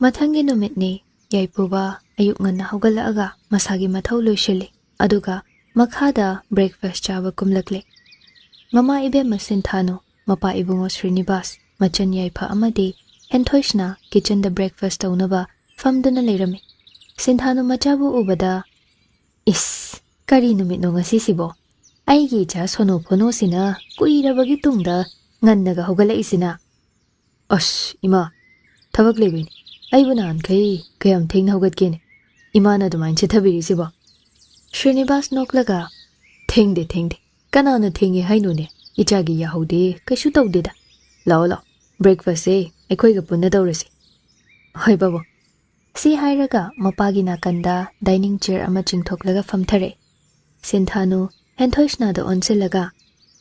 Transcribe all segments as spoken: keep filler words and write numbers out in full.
ꯃꯊꯪꯒꯤ ꯅꯨꯃꯤꯠꯅꯤ꯫ ꯌꯥꯏꯄꯨꯕ ꯑꯌꯨꯛ ꯉꯟꯅ ꯍꯧꯒꯠꯂꯛꯑꯒ ꯃꯁꯥꯒꯤ ꯃꯊꯧ ꯂꯣꯏꯁꯤꯜꯂꯤ, ꯑꯗꯨꯒ ꯃꯈꯥꯗ breakfast ꯆꯥꯕ ꯀꯨꯝꯂꯛꯂꯤ꯫ ꯃꯃꯥ ꯏꯕꯦꯝꯃ ꯁꯤꯟꯊꯥꯅꯨ, ꯃꯄꯥ ꯏꯕꯨꯡꯉꯣ ꯁ꯭ꯔꯤꯅꯤꯕꯥꯁ, ꯃꯆꯟ ꯌꯥꯏꯐ ꯑꯃꯗꯤ ꯍꯦꯟꯊꯣꯏꯁꯅ kitchenꯗ breakfast ꯇꯧꯅꯕ ꯐꯝꯗꯨꯅ ꯂꯩꯔꯝꯃꯤ꯫ ꯁꯤꯟꯊꯥꯅꯨ ꯃꯆꯥꯕꯨ ꯎꯕꯗ, "ꯏꯁ, ꯀꯔꯤ ꯅꯨꯃꯤꯠꯅꯣ ꯉꯁꯤꯁꯤꯕꯣ? ꯑꯩꯒꯤ ꯏꯆꯥ ꯁꯣꯅꯣ ꯐꯣꯅꯣꯁꯤꯅ ꯀꯨꯏꯔꯕꯒꯤ ꯇꯨꯡꯗ ꯉꯟꯅꯒ ꯍꯧꯒꯠꯂꯛꯏꯁꯤꯅ?" "ꯑꯁ, ꯏꯃꯥ, ꯊꯕꯛ ꯂꯩꯕꯩꯅꯤ꯫ ꯑꯩꯕꯨ ꯅꯍꯥꯟꯈꯩ ꯀꯌꯥꯝ ꯊꯦꯡꯅ ꯍꯧꯒꯠꯀꯦꯅꯦ, ꯏꯃꯥꯅ ꯑꯗꯨꯃꯥꯏꯅ ꯆꯤꯠꯊꯕꯤꯔꯤꯁꯤꯕꯣ?" ꯁ꯭ꯔꯤꯅꯤꯕꯥꯁ ꯅꯣꯛꯂꯒ, "ꯊꯦꯡꯗꯦ, ꯊꯦꯡꯗꯦ꯫ ꯀꯅꯥꯅ ꯊꯦꯡꯉꯦ ꯍꯥꯏꯅꯣꯅꯦ? ꯏꯆꯥꯒꯤ ꯌꯥꯍꯧꯗꯤ ꯀꯩꯁꯨ ꯇꯧꯗꯦꯗ꯫ ꯂꯥꯛꯑꯣ, ꯂꯥꯛꯑꯣ, breakfastꯁꯦ ꯑꯩꯈꯣꯏꯒ ꯄꯨꯟꯅ ꯇꯧꯔꯁꯤ꯫" "ꯍꯣꯏ, ꯄꯥꯕꯨꯡ꯫" ꯁꯤ ꯍꯥꯏꯔꯒ ꯃꯄꯥꯒꯤ ꯅꯥꯀꯟꯗ dining chair ꯑꯃ ꯆꯤꯡꯊꯣꯛꯂꯒ ꯐꯝꯊꯔꯦ꯫ ꯁꯤꯟꯊꯥꯅꯨ ꯍꯦꯟꯊꯣꯏꯁꯅꯥꯗ ꯑꯣꯟꯁꯤꯜꯂꯒ,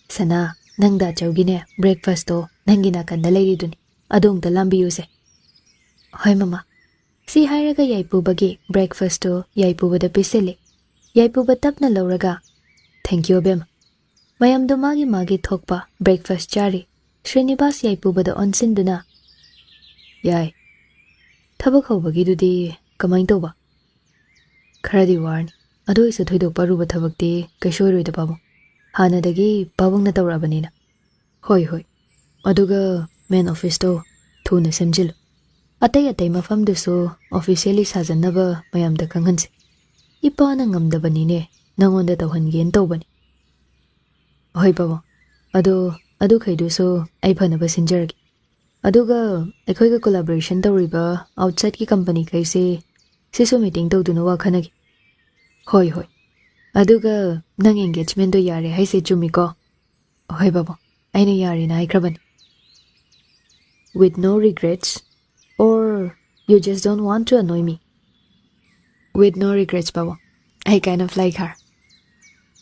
"ꯁꯅꯥ, ꯅꯪ ꯗꯥꯆꯧꯒꯤꯅꯦ breakfastꯇꯣ ꯅꯪꯒꯤ ꯅꯥꯀꯟꯗ ꯂꯩꯔꯤꯗꯨꯅꯤ, ꯑꯗꯣ ꯑꯝꯇ ꯂꯥꯝꯕꯤꯌꯨꯁꯦ꯫" "ꯍꯣꯏ, ꯃꯃꯥ꯫" ꯁꯤ ꯍꯥꯏꯔꯒ ꯌꯥꯏꯄꯨꯕꯒꯤ breakfastꯇꯨ ꯌꯥꯏꯄꯨꯕꯗ ꯄꯤꯁꯤꯜꯂꯤ꯫ ꯌꯥꯏꯄꯨꯕ ꯇꯞꯅ ꯂꯧꯔꯒ, "Thank you, ꯑꯕꯦꯝꯃ꯫" ꯃꯌꯥꯝꯗꯣ ꯃꯥꯒꯤ ꯃꯥꯒꯤ ꯊꯣꯛꯄ breakfast ꯆꯥꯔꯤ꯫ ꯁ꯭ꯔꯤꯅꯤꯕꯥꯁ ꯌꯥꯏꯄꯨꯕꯗ ꯑꯣꯟꯁꯤꯟꯗꯨꯅ, "ꯌꯥꯏ, ꯊꯕꯛ ꯍꯧꯕꯒꯤꯗꯨꯗꯤ ꯀꯃꯥꯏ ꯇꯧꯕ?" "ꯈꯔꯗꯤ ꯋꯥꯔꯅꯤ, ꯑꯗꯨ ꯑꯣꯏꯁꯨ ꯊꯣꯏꯗꯣꯛꯄ ꯑꯔꯨꯕ ꯊꯕꯛꯇꯤ ꯀꯩꯁꯨ ꯑꯣꯏꯔꯣꯏꯗ, ꯄꯥꯕꯨꯡ꯫ ꯍꯥꯟꯅꯗꯒꯤ ꯄꯥꯕꯨꯡꯅ ꯇꯧꯔꯛꯑꯕꯅꯤꯅ꯫" "ꯍꯣꯏ, ꯍꯣꯏ꯫ ꯑꯗꯨꯒ main officeꯇꯣ ꯊꯨꯅ ꯁꯦꯝꯖꯤꯜꯂꯨ꯫ ꯑꯇꯩ ꯑꯇꯩ ꯃꯐꯝꯗꯨꯁꯨ officially ꯁꯥꯖꯟꯅꯕ ꯃꯌꯥꯝꯗ ꯈꯪꯍꯟꯁꯤ꯫ ꯏꯄꯥꯅ ꯉꯝꯗꯕꯅꯤꯅꯦ, ꯅꯪꯉꯣꯟꯗ ꯇꯧꯍꯟꯒꯦꯅ ꯇꯧꯕꯅꯤ꯫" "ꯍꯣꯏ, ꯄꯥꯕꯨꯡ꯫ ꯑꯗꯣ ꯑꯗꯨꯈꯩꯗꯨꯁꯨ ꯑꯩ ꯐꯅꯕ ꯁꯤꯟꯖꯔꯒꯦ꯫ ꯑꯗꯨꯒ ꯑꯩꯈꯣꯏꯒ collaboration ꯇꯧꯔꯤꯕ outsideꯀꯤ companyꯈꯩꯁꯦ ꯁꯤꯁꯨ meeting ꯇꯧꯗꯨꯅ ꯋꯥ ꯈꯟꯅꯒꯦ꯫" "ꯍꯣꯏ, ꯍꯣꯏ꯫ ꯑꯗꯨꯒ ꯅꯪ engagementꯗꯣ ꯌꯥꯔꯦ ꯍꯥꯏꯁꯦ ꯆꯨꯝꯃꯤꯀꯣ?" "ꯍꯣꯏ, ꯄꯥꯕꯨꯡ꯫ ꯑꯩꯅ ꯌꯥꯔꯦꯅ ꯍꯥꯏꯈ꯭ꯔꯕꯅꯤ꯫" "With no regrets? Or you just don't want to annoy me?" "With no regrets, ꯄꯥꯕꯨꯡ꯫ I kind of like her."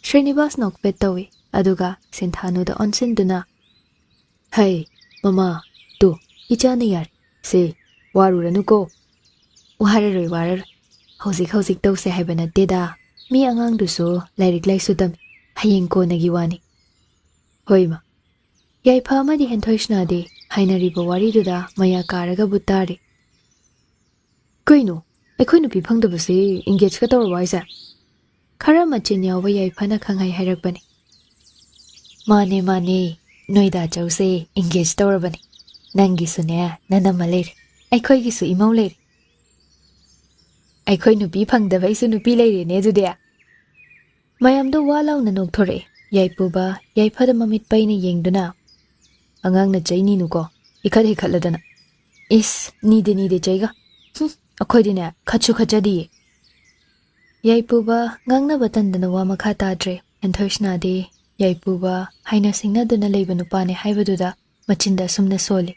Srinivas ꯅꯣꯛꯐꯦꯠ ꯇꯧꯏ, ꯑꯗꯨꯒ ꯁꯤꯟꯊꯥꯅꯨꯗ ꯑꯣꯟꯁꯤꯟꯗꯨꯅ, "ꯍꯩ, ꯃꯃꯥ, ꯇꯨ, ꯏꯆꯥꯅ ꯌꯥꯔꯦ꯫ ꯁꯦ, ꯋꯥꯔꯨꯔꯅꯨꯀꯣ꯫" "ꯋꯥꯔꯔꯣꯏ, ꯋꯥꯔꯔꯣꯏ꯫ ꯍꯧꯖꯤꯛ ꯍꯧꯖꯤꯛ ꯇꯧꯁꯦ ꯍꯥꯏꯕ ꯅꯠꯇꯦꯗ꯫ ꯃꯤ ꯑꯉꯥꯡꯗꯨꯁꯨ ꯂꯥꯏꯔꯤꯛ ꯂꯥꯏꯁꯨ ꯇꯝꯃꯤ꯫ ꯍꯌꯦꯡ ꯀꯣꯟꯅꯒꯤ ꯋꯥꯅꯤ꯫" "ꯍꯣꯏ, ꯏꯃꯥ꯫" ꯌꯥꯏꯐ ꯑꯃꯗꯤ ꯍꯦꯟꯊꯣꯏꯁꯅꯥꯗꯤ ꯍꯥꯏꯅꯔꯤꯕ ꯋꯥꯔꯤꯗꯨꯗ ꯃꯌꯥ ꯀꯥꯔꯒꯕꯨ ꯇꯥꯔꯤ꯫ ꯀꯩꯅꯣ? ꯑꯩꯈꯣꯏ ꯅꯨꯄꯤ ꯐꯪꯗꯕꯁꯤ engage ꯀ ꯇꯧꯔꯕꯣ ꯍꯥꯏꯁꯦ? ꯈꯔ ꯃꯆꯤꯟ ꯌꯥꯎꯕ ꯌꯥꯏꯐꯅ ꯈꯪꯍꯥꯏ ꯍꯥꯏꯔꯛꯄꯅꯤ꯫ "ꯃꯥꯅꯦ, ꯃꯥꯅꯦ, ꯅꯣꯏꯗꯥ ꯆꯧꯁꯦ engage ꯇꯧꯔꯕꯅꯤ꯫ ꯅꯪꯒꯤꯁꯨꯅꯦ ꯅꯅꯝꯃ ꯂꯩꯔꯦ, ꯑꯩꯈꯣꯏꯒꯤꯁꯨ ꯏꯃꯧ ꯂꯩꯔꯦ꯫ ꯑꯩꯈꯣꯏ ꯅꯨꯄꯤ ꯐꯪꯗꯕꯩꯁꯨ ꯅꯨꯄꯤ ꯂꯩꯔꯦꯅꯦ ꯑꯗꯨꯗꯤ꯫" ꯃꯌꯥꯝꯗꯣ ꯋꯥ ꯂꯥꯎꯅ ꯅꯣꯛꯊꯣꯔꯛꯑꯦ꯫ ꯌꯥꯏꯄꯨꯕ ꯌꯥꯏꯐꯗ ꯃꯃꯤꯠ ꯄꯩꯅ ꯌꯦꯡꯗꯨꯅ, "ꯑꯉꯥꯡꯅ ꯆꯩ ꯅꯤꯅꯨꯀꯣ, ꯏꯈꯠ ꯍꯦꯛꯈꯠꯂꯗꯅ꯫" "ꯏꯁ, ꯅꯤꯗꯦ ꯅꯤꯗꯦ ꯆꯩꯒ꯫ ꯍꯨꯝ, ꯑꯩꯈꯣꯏꯗꯤꯅꯦ ꯈꯠꯁꯨ ꯈꯠꯆꯗꯤꯌꯦ꯫" ꯌꯥꯏꯄꯨꯕ ꯉꯥꯡꯅꯕ ꯇꯟꯗꯅ ꯋꯥ ꯃꯈꯥ ꯇꯥꯗ꯭ꯔꯦ꯫ ꯍꯦꯟꯊꯣꯏꯁꯅꯥꯗꯤ ꯌꯥꯏꯄꯨꯕ ꯍꯥꯏꯅ ꯁꯤꯡꯅꯗꯨꯅ ꯂꯩꯕ ꯅꯨꯄꯥꯅꯦ ꯍꯥꯏꯕꯗꯨꯗ ꯃꯆꯤꯟꯗ ꯑꯁꯨꯝꯅ ꯁꯣꯜꯂꯤ꯫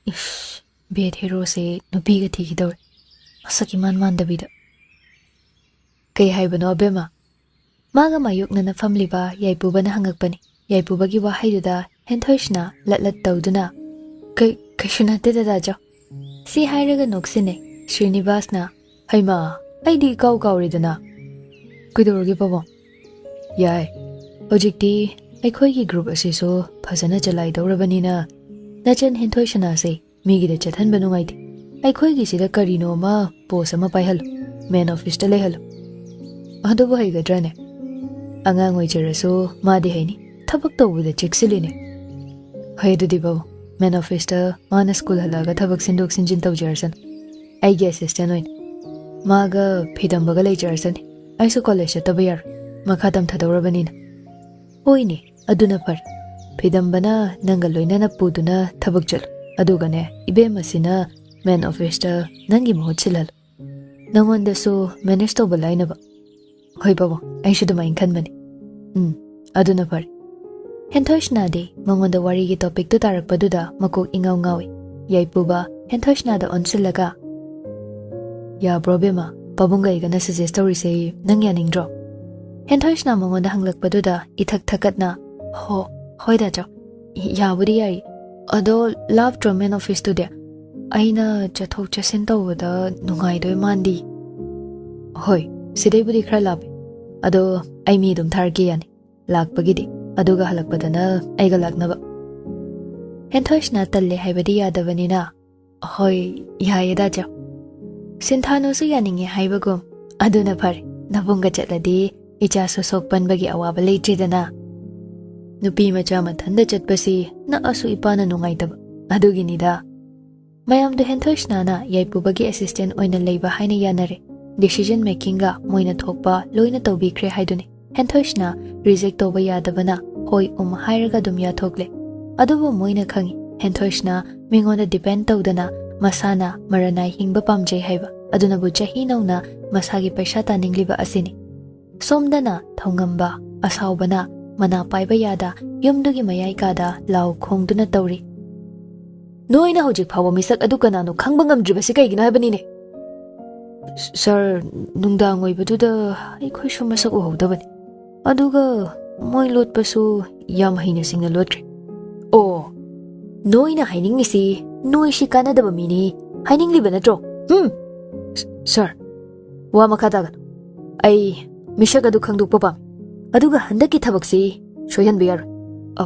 "ꯏꯁ, bad hero ꯁꯦ ꯅꯨꯄꯤꯒ ꯊꯤꯈꯤꯗꯧꯔꯦ, ꯃꯁꯛ ꯏꯃꯥꯟ ꯃꯥꯟꯗꯕꯤꯗ꯫" "ꯀꯩ ꯍꯥꯏꯕꯅꯣ ꯑꯕꯦꯝꯃ?" ꯃꯥꯒ ꯃꯥꯌꯣꯛꯅꯅ ꯐꯝꯂꯤꯕ ꯌꯥꯏꯄꯨꯕꯅ ꯍꯪꯉꯛꯄꯅꯤ꯫ ꯌꯥꯏꯄꯨꯕꯒꯤ ꯋꯥꯍꯩꯗꯨꯗ ꯍꯦꯟꯊꯣꯏꯁꯅ ꯂꯠ ꯂꯠ ꯇꯧꯗꯨꯅ, "ꯀꯩ, ꯀꯩꯁꯨ ꯅꯠꯇꯦ ꯗꯗꯥꯆꯧ꯫" ꯁꯤ ꯍꯥꯏꯔꯒ ꯅꯣꯛꯁꯤꯟꯅꯩ꯫ ꯁ꯭ꯔꯤꯅꯤꯕꯥꯁꯅ, "ꯍꯩꯃꯥ, ꯑꯩꯗꯤ ꯏꯀꯥꯎ ꯀꯥꯎꯔꯦꯗꯅ꯫ ꯀꯩꯗꯧꯔꯒꯦ ꯄꯥꯕꯨꯡ?" "ꯌꯥꯏ, ꯍꯧꯖꯤꯛꯇꯤ ꯑꯩꯈꯣꯏꯒꯤ group ꯑꯁꯤꯁꯨ ꯐꯖꯅ ꯆꯂꯥꯏꯗꯧꯔꯕꯅꯤꯅ ꯅꯆꯟ ꯍꯦꯟꯊꯣꯏꯁꯅꯥꯁꯦ ꯃꯤꯒꯤꯗ ꯆꯠꯍꯟꯕ ꯅꯨꯡꯉꯥꯏꯇꯦ꯫ ꯑꯩꯈꯣꯏꯒꯤꯁꯤꯗ ꯀꯔꯤꯅꯣ ꯑꯃ post ꯑꯃ ꯄꯥꯏꯍꯜꯂꯨ, main office ꯇ ꯂꯩꯍꯜꯂꯨ꯫" "ꯑꯗꯨꯕꯨ ꯍꯩꯒꯗ꯭ꯔꯅꯦ? ꯑꯉꯥꯡ ꯑꯣꯏꯖꯔꯁꯨ ꯃꯥꯗꯤ ꯍꯩꯅꯤ, ꯊꯕꯛ ꯇꯧꯕꯗ ꯆꯦꯛꯁꯤꯜꯂꯤꯅꯦ꯫" "ꯍꯣꯏ, ꯑꯗꯨꯗꯤ ꯕꯥꯕꯨ, main office ꯇ ꯃꯥꯅ school ꯍꯜꯂꯛꯑꯒ ꯊꯕꯛ ꯁꯤꯟꯗꯣꯛ ꯁꯤꯟꯖꯤꯟ ꯇꯧꯖꯔꯁꯅꯨ, ꯑꯩꯒꯤ assistant ꯑꯣꯏꯅ꯫ ꯃꯥꯒ ꯐꯤꯗꯝꯕꯒ ꯂꯩꯖꯔꯁꯅꯤ, ꯑꯩꯁꯨ college ꯆꯠꯇꯕ ꯌꯥꯔꯣꯏ, ꯃꯈꯥ ꯇꯝꯊꯗꯧꯔꯕꯅꯤꯅ꯫" "ꯍꯣꯏꯅꯦ, ꯑꯗꯨꯅ ꯐꯔꯦ꯫ ꯐꯤꯗꯝꯕꯅ ꯅꯪꯒ ꯂꯣꯏꯅꯅ ꯄꯨꯗꯨꯅ ꯊꯕꯛ ꯆꯠꯂꯨ, ꯑꯗꯨꯒꯅꯦ ꯏꯕꯦꯝꯃꯁꯤꯅ main office ꯇ ꯅꯪꯒꯤ ꯃꯍꯨꯠ ꯁꯤꯜꯍꯜꯂꯨ, ꯅꯉꯣꯟꯗꯁꯨ manage ꯇꯧꯕ ꯂꯥꯏꯅꯕ꯫" "ꯍꯣꯏ ꯕꯥꯕꯨ, ꯑꯩꯁꯨ ꯑꯗꯨꯃꯥꯏꯅ ꯈꯟꯕꯅꯤ꯫" "ꯎꯝ, ꯑꯗꯨꯅ ꯐꯔꯦ꯫" ꯍꯦꯟꯊꯣꯏꯁꯅꯥꯗꯤ ꯃꯉꯣꯟꯗ ꯋꯥꯔꯤꯒꯤ topic ꯇꯨ ꯇꯥꯔꯛꯄꯗꯨꯗ ꯃꯀꯣꯛ ꯏꯉꯥꯎ ꯉꯥꯎꯏ꯫ ꯌꯥꯏꯄꯨꯕ ꯍꯦꯟꯊꯣꯏꯁꯅꯥꯗ ꯑꯣꯟꯁꯤꯜꯂꯒ, "ꯌꯥꯕ꯭ꯔꯣ ꯕꯦꯝꯃ? ꯄꯥꯕꯨꯡꯒ ꯑꯩꯒꯅ suggest ꯇꯧꯔꯤꯁꯦ ꯅꯪ ꯌꯥꯅꯤꯡꯗ꯭ꯔꯣ?" ꯍꯦꯟꯊꯣꯏꯁꯅꯥ ꯃꯉꯣꯟꯗ ꯍꯪꯂꯛꯄꯗꯨꯗ ꯏꯊꯛ ꯊꯛꯀꯠꯅ, "ꯍꯣ, ꯍꯣꯏ ꯗꯥꯆꯧ, ꯌꯥꯕꯨꯗꯤ ꯌꯥꯏ꯫ ꯑꯗꯣ ꯂꯥꯞꯇ꯭ꯔꯣ main office ꯇꯨꯗꯤ? ꯑꯩꯅ ꯆꯠꯊꯣꯛ ꯆꯠꯁꯤꯟ ꯇꯧꯕꯗ ꯅꯨꯡꯉꯥꯏꯗꯣꯏ ꯃꯥꯟꯗꯤ꯫" "ꯍꯣꯏ, ꯁꯤꯗꯩꯕꯨꯗꯤ ꯈꯔ ꯂꯥꯞꯄꯦ, ꯑꯗꯣ ꯑꯩ ꯃꯤ ꯑꯗꯨꯝ ꯊꯥꯔꯛꯀꯦ, ꯌꯥꯅꯤ ꯂꯥꯛꯄꯒꯤꯗꯤ, ꯑꯗꯨꯒ ꯍꯜꯂꯛꯄꯗꯅ ꯑꯩꯒ ꯂꯥꯛꯅꯕ꯫" ꯍꯦꯟꯊꯣꯏꯁꯅꯥ ꯇꯜꯂꯦ ꯍꯥꯏꯕꯗꯤ ꯌꯥꯗꯕꯅꯤꯅ, "ꯍꯣꯏ, ꯌꯥꯏꯌꯦ ꯗꯥꯆꯧ꯫" ꯁꯤꯟꯊꯥꯅꯨꯁꯨ ꯌꯥꯅꯤꯡꯉꯦ ꯍꯥꯏꯕꯒꯨꯝ꯫ ꯑꯗꯨꯅ ꯐꯔꯦ, ꯅꯕꯨꯡꯒ ꯆꯠꯂꯗꯤ ꯏꯆꯥꯁꯨ ꯁꯣꯛ ꯄꯟꯕꯒꯤ ꯑꯋꯥꯕ ꯂꯩꯇ꯭ꯔꯦꯗꯅ꯫ ꯅꯨꯄꯤ ꯃꯆꯥ ꯃꯊꯟꯗ ꯆꯠꯄꯁꯤ ꯅꯛꯑꯁꯨ ꯏꯄꯥꯅ ꯅꯨꯡꯉꯥꯏꯇꯕ, ꯑꯗꯨꯒꯤꯅꯤꯗ꯫ ꯃꯌꯥꯝꯗꯣ ꯍꯦꯟꯊꯣꯏꯁꯅꯥꯅ ꯌꯥꯏꯄꯨꯕꯒꯤ ꯑꯦꯁꯤꯁꯇꯦꯟ ꯑꯣꯏꯅ ꯂꯩꯕ ꯍꯥꯏꯅ ꯌꯥꯅꯔꯦ꯫ ꯗꯤꯁꯤꯖꯟ ꯃꯦꯀꯤꯡꯒ ꯃꯣꯏꯅ ꯊꯣꯛꯄ ꯂꯣꯏꯅ ꯇꯧꯕꯤꯈ꯭ꯔꯦ ꯍꯥꯏꯗꯨꯅꯤ꯫ ꯍꯦꯟꯊꯣꯏꯁꯅꯥ ꯔꯤꯖꯦꯛ ꯇꯧꯕ ꯌꯥꯗꯕꯅ ꯍꯣꯏ ꯎꯝ ꯍꯥꯏꯔꯒ ꯑꯗꯨꯝ ꯌꯥꯊꯣꯛꯂꯦ꯫ ꯑꯗꯨꯕꯨ ꯃꯣꯏꯅ ꯈꯪꯏ, ꯍꯦꯟꯊꯣꯏꯁꯅꯥ ꯃꯤꯉꯣꯟꯗ ꯗꯤꯄꯦꯟ ꯇꯧꯗꯅ ꯃꯁꯥꯅ ꯃꯔꯅꯥꯏ ꯍꯤꯡꯕ ꯄꯥꯝꯖꯩ ꯍꯥꯏꯕ꯫ ꯑꯗꯨꯅꯕꯨ ꯆꯍꯤ ꯅꯧꯅ ꯃꯁꯥꯒꯤ ꯄꯩꯁꯥ ꯇꯥꯅꯤꯡꯂꯤꯕ ꯑꯁꯤꯅꯤ꯫ ꯁꯣꯝꯗꯅ ꯊꯧꯉꯝꯕ ꯑꯁꯥꯎꯕꯅ ꯃꯅꯥ ꯄꯥꯏꯕ ꯌꯥꯗ ꯌꯨꯝꯗꯨꯒꯤ ꯃꯌꯥꯏ ꯀꯥꯗ ꯂꯥꯎ ꯈꯣꯡꯗꯨꯅ ꯇꯧꯔꯤ꯫ "ꯅꯣꯏꯅ ꯍꯧꯖꯤꯛ ꯐꯥꯎꯕ ꯃꯤꯁꯛ ꯑꯗꯨ ꯀꯅꯥꯅꯣ ꯈꯪꯕ ꯉꯝꯗ꯭ꯔꯤꯕꯁꯤ ꯀꯩꯒꯤꯅꯣ ꯍꯥꯏꯕꯅꯤꯅꯦ?" "ꯁꯥꯔ, ꯅꯨꯡꯗꯥꯡ ꯑꯣꯏꯕꯗꯨꯗ ꯑꯩꯈꯣꯏꯁꯨ ꯃꯁꯛ ꯎꯍꯧꯗꯕꯅꯤ꯫ ꯑꯗꯨꯒ ꯃꯣꯏ ꯂꯣꯠꯄꯁꯨ ꯌꯥꯝ ꯍꯩꯅ ꯁꯤꯡꯅ ꯂꯣꯠꯈ꯭ꯔꯦ꯫" "ꯑꯣ, ꯅꯣꯏꯅ ꯍꯥꯏꯅꯤꯡꯉꯤꯁꯤ ꯅꯣꯏꯁꯤ ꯀꯥꯟꯅꯗꯕ ꯃꯤꯅꯤ ꯍꯥꯏꯅꯤꯡꯂꯤꯕ ꯅꯠꯇ꯭ꯔꯣ?" "ꯎꯝ, ꯁ-, ꯁꯥꯔ, ꯋꯥ ꯃꯈꯥ ꯇꯥꯒꯅꯨ꯫ ꯑꯩ ꯃꯤꯁꯛ ꯑꯗꯨ ꯈꯪꯗꯣꯛꯄ ꯄꯥꯝꯃꯤ꯫ ꯑꯗꯨꯒ ꯍꯟꯗꯛꯀꯤ ꯊꯕꯛꯁꯤ ꯁꯣꯏꯍꯟꯕ ꯌꯥꯔꯣꯏ꯫" "ꯑ,